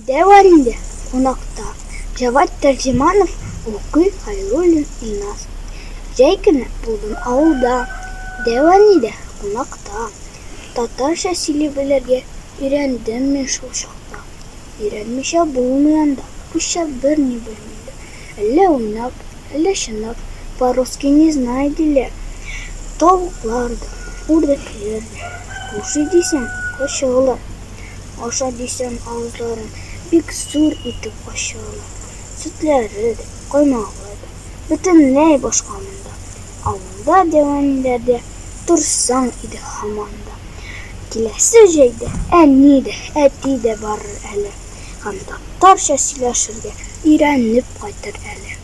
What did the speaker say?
Дәү әнидә кунакта. Җават Тәрҗеманов укый Хәйруллин Илназ. Җәй көне булдым авылда, Дәү әнидә кунакта. Татарча сөйли белергә Өйрәндем мин шул чакта. Өйрәнмичә булмый анда, Русча берни белмиләр. Әллә уйнап, әллә чынлап, По-русски не знаю, диләр. Тавыклар да, үрдәкләр дә, Кушай дисәң, качалар. Аша дисәң, авызларын бик зур итеп ачалар. Сөтләре дә, каймагы да бөтенләй башка монда. Авылда дәү-әниләрдә торсаң иде һаман да. Киләсе җәйдә әни дә, әти дә барыр әле һәм татарча сөйләшергә өйрәнеп кайтыр әле.